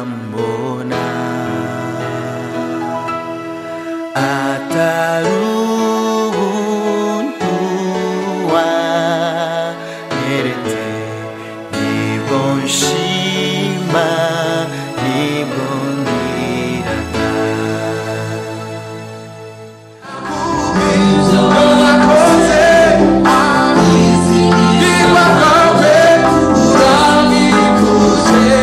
Irambona Atarubuntu wanyeretse nibwo nshima nibwo nirata. Wakoze urabikuje.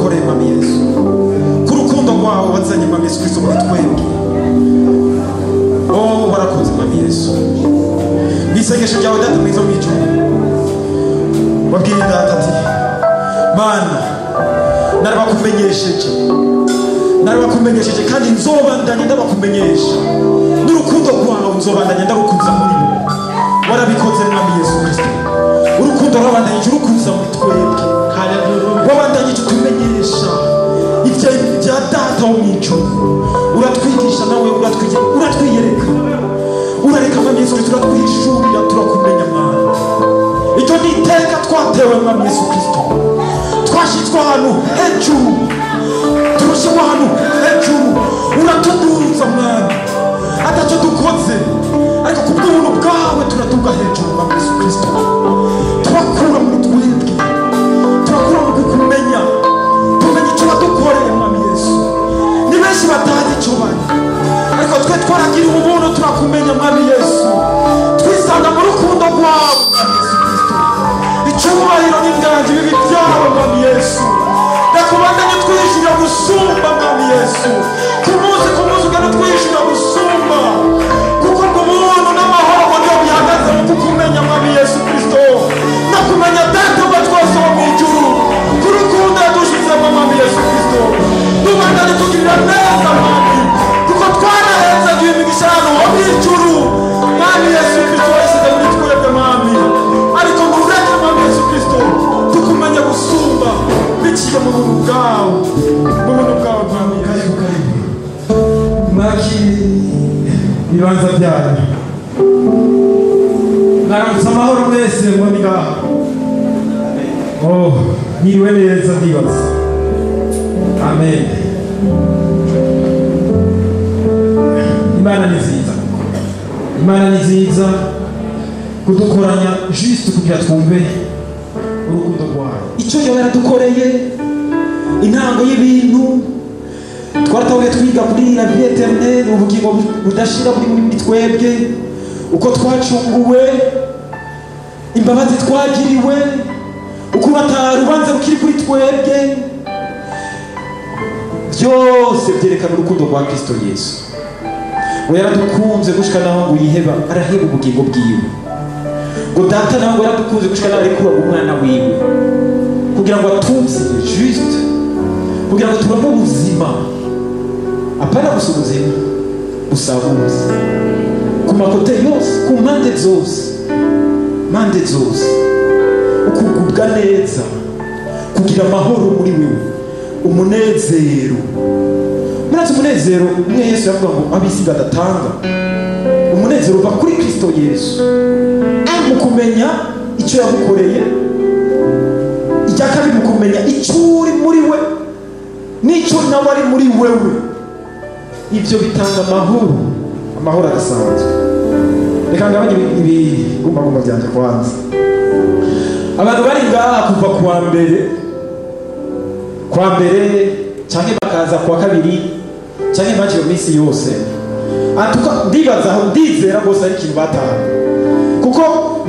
wadukoreye Mwami Yesu, ku rukundo rwawe wazanye Mwami Yesu Kristo muri twebwe. Oh, warakoze Mwami Yesu. Mu isengesho ryawe Data mwiza mu ijuru, wabwiye Data ati: Mana, narabakumenyesheje, narabakumenyesheje kandi nzobandanya ndabakumenyesha, n'urukundo rwawe nzobandanya ndarukuza muri bo. Warabikoze Mwami Yesu Kristo, urukundo rwabandanyije urukuza muri twebwe, wabandanyije utumenyesha ibya Data wo mu ijuru, uratwigisha nawe uratwiyereka, urareka Mwami Yesu Kristo uratwihishurira, turakumenya Mwana. Icyo ni iteka twatewe Mwami Yesu Kristo, twashyizwe ahantu hejuru, turushyirwa ahantu hejuru, uratuduza Mwami, atacyo dukoze ariko ku bw'ubuntu bwawe turatuga hejuru Mwami Yesu Kristo. Turakura muri twebwe, turakura mu kukumenya, tumenya icyo wadukoreye Mwami Yesu. Ni benshi batazi icyo bari, ariko twe twaragira ubuntu turakumenya Mwami Yesu, twisanga mu rukundo rwawe Mwami Yesu Kristo. Icyubahiro n'inganji bibi byawe Mwami Yesu, ndakubandanye twishyura gusumba Mwami Yesu, ku munsi ugenda twishyura gusumba, kuko ngo ubuntu n'amahoro ngo niyo bihagaze mu kukumenya Mwami Yesu Kristo, no kumenya Data wa twese wo mu ijuru, ku rukundo yadushizemo Mwami Yesu Kristo. Tubandanye tugirira neza Mwami, kuko twarahetse duha imigisha hano ho mu ijuru Mwami Yesu Kristo wayishyize muri twebwe Mwami, ariko ngo ureke Mwami Yesu Kristo tukumenye gusumba biciye mu buntu bwawe, mu buntu bwawe Mwami Yesu. Karibu, karibu. Mwakire ibibanza byanyu. Mwaramutse amahoro mwese muri ngaha. Oh, mwiriwe neza ndibaza. Amen. Imana ni nziza. Imana ni nziza kudukoranya juste kugira twumve urukundo rwayo. Icyo yoba yaradukoreye, intango y'ibintu twaratahuye twiga kuri la vie éternelle, ubugingo budashira buri muri twebwe, uko twacunguwe, imbabazi twagiriwe, uko ata rubanza rukiri kuri twebwe, byose byerekana urukundo rwa Kristo Yesu. Ngo yaradukunze gushika naho ngo yiheba, araheba ubugingo bwiwe. Ngo Data nawe ngo yaradukunze gushika naho arekura umwana wiwe, kugira ngo atuzire juste, kugira ngo turonke ubuzima, apana gusa ubuzima busabuze ku makote yose, ku mpande zose, mpande zose, ukugubwa neza, kugira amahoro muri wewe, umunezero. Murazi umunezero umwe Yesu yavuga ngo ab'isi badatanga, umunezero uva kuri Kristo Yesu, mu kumenya icyo yagukoreye, icya kabiri mu kumenya icyo uri muri we n'icyo nawe ari muri wewe. Ibyo bitanga amahoro, amahoro adasanzwe. Reka ngabanye ibigumbagumba byanjye kwanza. Abantu bari ngaha kuva kuwa mbere, kuwa mbere canke bakaza kuwa kabiri canke baje iyo minsi yose, antuka ndibaza aho, ndizera rwose ari ikintu batanga, kuko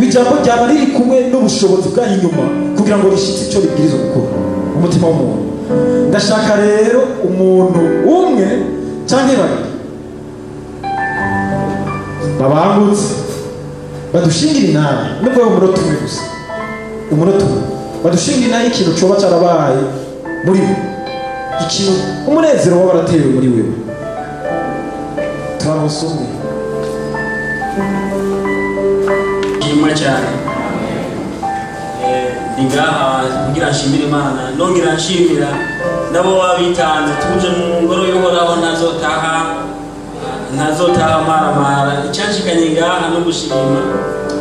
ijambo ryaba riri kumwe n'ubushobozi bwayo inyuma kugira ngo rishitse icyo ribwirizwa gukora umutima w'umuntu. Ndashaka rero umuntu umwe canke babiri babangutse badushingira inama, nubwo umunota umwe gusa, umunota umwe badushingira inama y'ikintu coba carabaye muri bo, ikintu umunezero waba waratewe muri wewe. Turaronse umwe. Shima cyane. Ndi ngaha kugira nshimire Imana, nongera nshimira nabo babitanze tuje mu ngoro y'Uhoraho, ntazotaha maramara. Icyanshikanye ngaha no gushima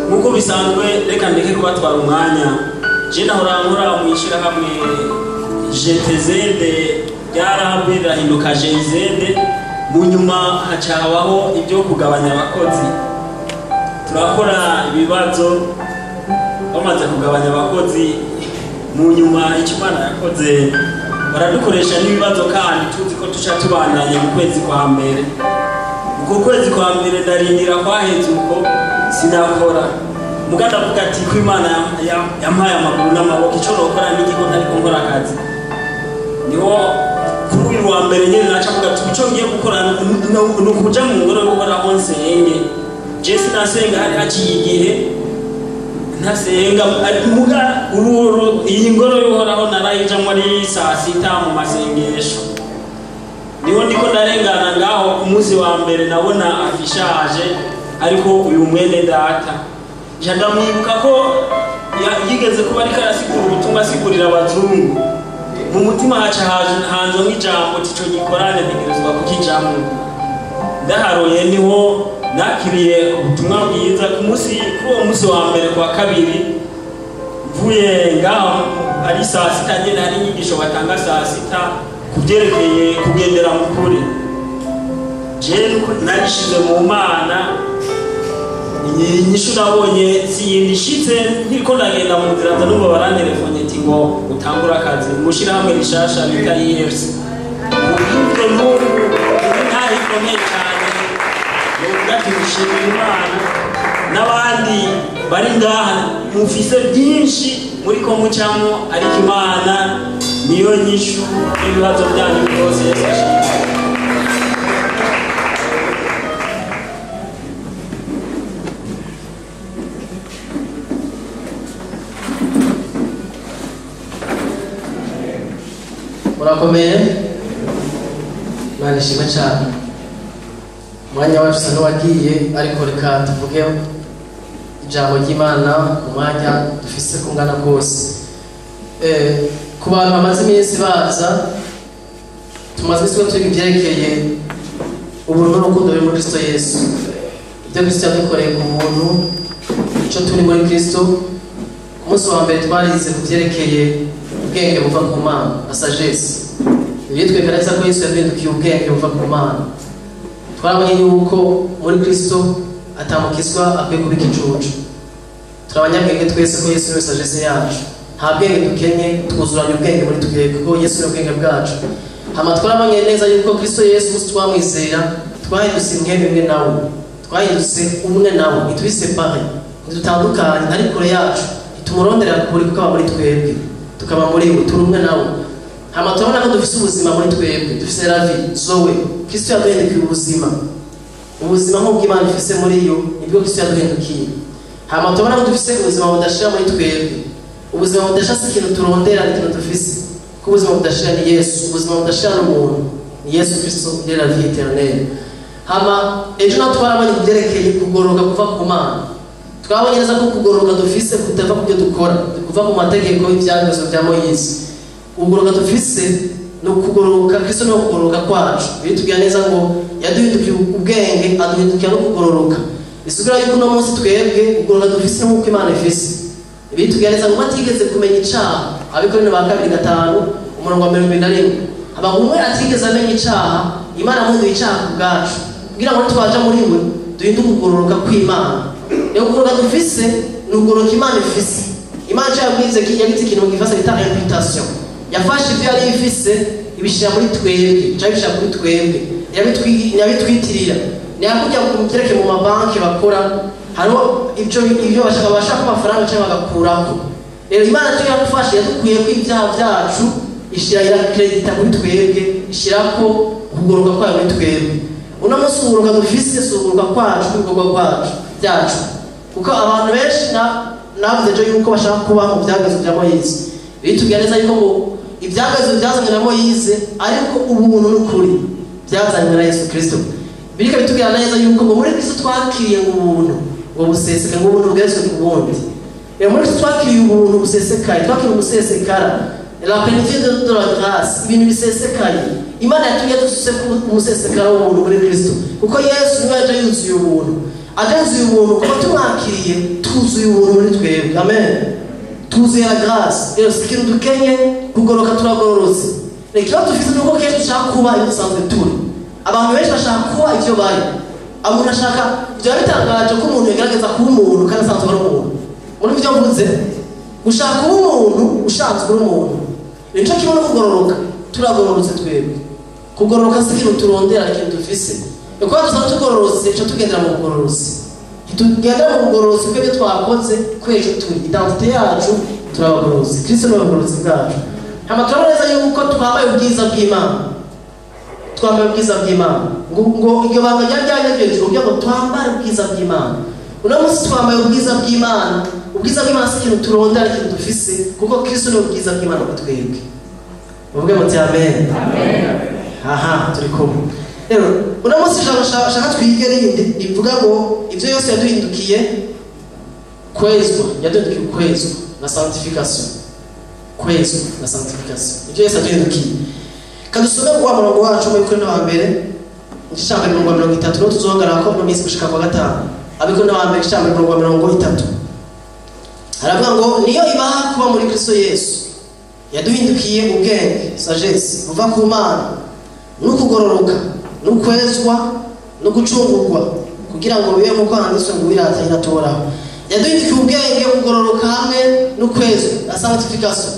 nk'uko bisanzwe. Reka ndeke kubatwara umwanya. Je nahora nkora mu ishyirahamwe GTZ, ryarahamwe rirahinduka GIZ, mu nyuma haca habaho ibyo kugabanya abakozi. Turakora ibibazo, bamaze kugabanya abakozi mu nyuma icyo Imana yakoze baradukoresha n'ibibazo, kandi tuzi ko tuca tubandanye mu kwezi kwa mbere. Uko kwezi kwa mbere ndarindira kwaheze uko sinakora, muga ndavuga ati ko Imana yampaye amaguru n'amaboko, icyo nokora n'ikigo ntariko nkora akazi. Niho kuri uyu wa mbere nyene naca mvuga ati ico ngiye gukora ni ukuja mu ngoro y'Uhoraho nsenge. Je sinasenga, hari haciye igihe ntasenga, muga ururu iyi ngoro y'Uhoraho narayijamwo ari saa sita mu masengesho. Niho ndiko ndarengana ngaho ku munsi wa mbere nabona afishaje ariko uyu mwene data nja ndamwibuka ko yigeze kuba ariko arasigura ubutumwa asigurira abazungu. Mu mutima haca hanze nk'ijambo tico gikorane ntegerezwa kukijamwo. Ndaharoye niho nakiriye ubutumwa bwiza ku munsi, kuri uwo munsi wa mbere kwa kabiri mvuye ngaho ari saa sita nyene, hari inyigisho batanga saa sita ku vyerekeye kugendera mu kuri. Je narishize mu Mana, inyishu nabonye siyindishitse ntiriko ndagenda mu nzira nza numva barantelefone ati ngo utangure akazi mu shirahamwe rishasha bita IFC. Ubwo n'ubu ntaho ikomeye cyane, novuga ati mushimire Imana n'abandi bari ngaha mufise byinshi muriko mucamo, ariko Imana niyo nyishu y'ibibazo byanyu byose. Yesu ashimwe. Murakomeye, Imana ishimwe cyane. Umwanya wacu usa n'uwagiye, ariko reka tuvuge ijambo ry'Imana mu mwanya dufise kungana kose. Ku bantu bamaze iminsi baza, tumaze iminsi twiga ivyerekeye ubuntu n'urukundo biri muri Kristo Yesu. Ibyo Kristo yadukoreye ku buntu, ico turi muri Kristo. Ku munsi wa mbere twarize ku vyerekeye ubwenge buva ku Mana, la sagesse. Ibyo neza ko Yesu yaduhindukiye ubwenge buva ku Mana. Twarabonye yuko muri Kristo atamukizwa akwiye kuba ikicucu. Turi abanyabwenge twese ko Yesu niwe sagesse yacu. Nta bwenge dukenye, twuzuranye ubwenge muri twebwe kuko Yesu ni ubwenge bwacu. Hama twarabonye neza yuko Kristo Yesu umunsi twamwizera twahindutse imwe imwe nawe, twahindutse umwe nawe, ntitwisepare, ntidutandukanye, ari kure yacu, ntitumurondera kure kuko aba muri twebwe, tukaba muri we, turi umwe nawe. Hama turabona ko dufise ubuzima muri twebwe, dufise la vie zoe. Kristo yaduhindukiye ubuzima, ubuzima nk'ubw'Imana ifise muri yo nibwo Kristo yaduhindukiye. Hama turabona ko dufise ubuzima budashira muri twebwe. Ubuzima budashira si ikintu turondera, ni ikintu dufise. Kuko ubuzima budashira ni Yesu, ubuzima budashira ni umuntu, ni Yesu Kristo, ni la vie éternelle. Hama ejo naho twarabonye kubyerekeye kugororoka kuva ku Mana. Twabonye neza ko kugororoka dufise kutava ku byo dukora, kuva ku mategeko y'ivyanditswe bya Moyize. Ukugororoka dufise ni ukugororoka Kristo, ni ukugororoka kwacu. Biritubwira neza ngo yaduhindukiye ubwenge, aduhindukira no kugororoka. Bisigura yuko uno munsi twebwe ukugororoka dufise nk'uko Imana ifise. Biritubwira neza ngo atigeze kumenya icaha, Abakorinto ba kabiri 5 umurongo wa 21. Aba umwe atigeze amenya icaha, Imana amuhinduye icaha ku bwacu, kugira ngo twaja muri we duhinduke ukugororoka kw'Imana. Rero ukugororoka dufise ni ukugororoka Imana ifise. Imana ico yabwize ki yagize ikintu mu gifaransa bita imputation. Yafashe ivyo yari ifise ibishira muri twebwe, canke ibishira kuri twebwe, irabitwitirira. Ntiyakujya ku mu mabanki bakora, hariho ibyo bashaka amafaranga canke bagakurako. Rero Imana cyo yadufashe, yadukuyeko ibyaha byacu, ishira irakredita kuri twebwe, ishirako ukugororoka kwayo muri twebwe. Uno munsi ukugororoka dufise si ukugororoka kwacu n'ibikorwa kwacu byacu, kuko abantu benshi navuze ejo yuko bashaka kuba mu byagezwe bya Moyize. Bitubwira neza yuko ngo ibyagezwe byazanywe na Moyize, ariko ubuntu n'ukuri byazanywe na Yesu Kristo. Biriko bitubwira neza yuko ngo muri Kristo twakiriye ubuntu ngo buseseke, ngo ubuntu bweswe ku bundi. Rero muri Kristo twakiriye ubuntu busesekaye, twakiriye umusesekara, la plénitude de la grâce, ibintu bisesekaye. Imana yatumye dususe ku umusesekara w'ubuntu muri Kristo, kuko Yesu niwe yaje yuzuye ubuntu. Aje yuzuye ubuntu, kuko tumwakiriye tuzuye ubuntu muri twebwe. Amen. Tuzuye la grâce. Rero si ikintu dukenye kugoroka, turagororotse. Rero ikibazo dufise ni uko kenshi dushaka kuba ibyo dusanzwe turi. Abantu benshi bashaka kuba ivyo bari. Umuntu ashaka, byaba bitangaje ko umuntu yagerageza kuba umuntu kandi asanzwe ari umuntu. Muri ivyo mvuze, gushaka kuba umuntu ushanzwe uri umuntu. Nico kimwe no kugororoka, turagororotse twebwe. Kugororoka si ikintu turondera, ni ikintu dufise. Kuko dusanzwe tugororotse, ico tugendera mu bugororotsi. Ntitugendera mu bugororotsi kuko ibyo twakoze, kwejo turi identité yacu, turabagororotsi. Kristo ni ubugororotsi bwacu. Hama turabona neza yuko twambaye ubwiza bw'Imana, twambaye ubwiza bw'Imana, ngo iryo banga ryari ryanyegeje kugira ngo twambare ubwiza bw'Imana. Uno munsi twambaye ubwiza bw'Imana. Ubwiza bw'Imana si ikintu turondera, ari ikintu dufise, kuko Kristo ni ubwiza bw'Imana kuri twebwe. Muvuge muti amen. Aha turi kumwe. Rero uno munsi ijambo shaka twige rindi rivuga ngo ivyo yose yaduhindukiye kwezwa, yaduhindukiye kwezwa na sanctification, kwezwa na sanctification, ivyo yose yaduhindukiye. Kadusome wa murongo wacu muri Korinto wa mbere igice cya mbere umurongo wa 30, niwo tuzohagararako mu minsi gushika kwa 5. Abikorinto wa mbere igice cya mbere umurongo wa 30 haravuga ngo niyo ibaha kuba muri Kristo Yesu yaduhindukiye ubwenge, sagesse buva ku Mana, n'ukugororoka, n'ukwezwa, no gucungurwa, kugira ngo bibe nk'uko handitswe ngo wirata iratoraho. Yaduhindukiye ubwenge, kugororoka hamwe n'ukwezwa na sanctification.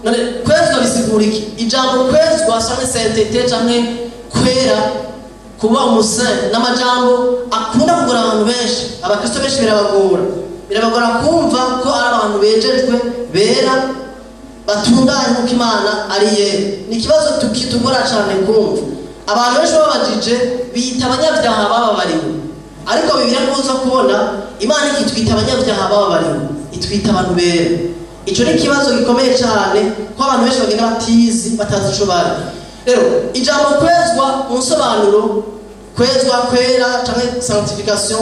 None kwezwa bisigura iki? Ijambo kwezwa canke sainteté canke kwera, kuba umusaint, n'amajambo akunda kugora abantu benshi. Abakristo benshi birabagora kumva ko ari abantu bejejwe, bera, batunganye nk'uko Imana ari yera. Ni ikibazo tukitugora cyane kumva. Abantu benshi babajije biyita abanyabyaha bababariwe, ariko Bibiliya nkuza kubona Imana ikitwita abanyabyaha bababariwe, itwita abantu bera. Ico ni ikibazo gikomeye cyane ko abantu benshi bagenda batizi, batazi ico bari. Rero ijambo kwezwa mu nsobanuro, kwezwa, kwera canke sanctification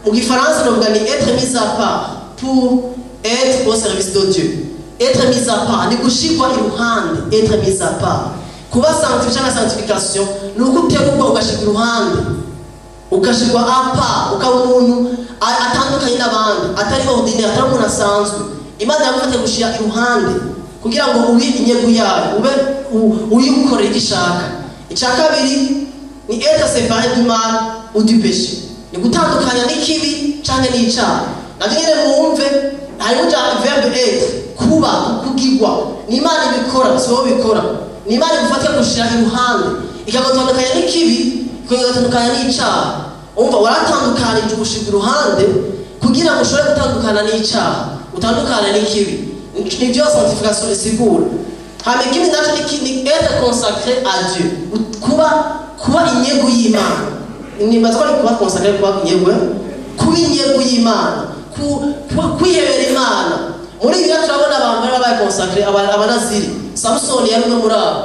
mu gifaransa novuga ni être mis à part pour être au service de Dieu. Être mis à part ni gushikwa iruhande, être mis à part. Kuba sanctifié canke sanctification ni uko utegurwa ugashikwa iruhande, ugashikwa à part, ukaba umuntu atandukanye n'abandi, atari ordinaire, atari umuntu asanzwe. Imana yagufate gushira iruhande kugira ngo ube inyegu yayo, ube uyikorera icyo ishaka. Icya kabiri ni être séparé du mal ou du péché, ni gutandukanya n'ikibi canke n'icaha. Navyo nyene mwumve harimo verbe être, kuba, kugirwa. Ni Imana ibikora, si wowe ubikora. Ni Imana igufata gushira iruhande, ikagutandukanya n'ikibi, ikagutandukanya n'icaha. Umva, waratandukanije ugushirwa iruhande kugira ngo ushobore gutandukana n'icaha, utandukane n'ikibi. Nivyo sanctification isigura. Hama ikindi naco ni être consacré à Dieu, kuba inyegu y'Imana. Nibaza ko ari kuba consacré, kuba inyegu, kuba inyegu y'Imana, kwihebera Imana. Muri Bibiliya turabona abantu bari babaye consacré, abanaziri. Samusoni yari umwe muri abo.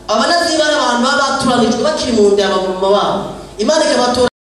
Abanaziri bari abantu baba baturanijwe bakiri mu nda ya mama wabo, Imana ikabatora.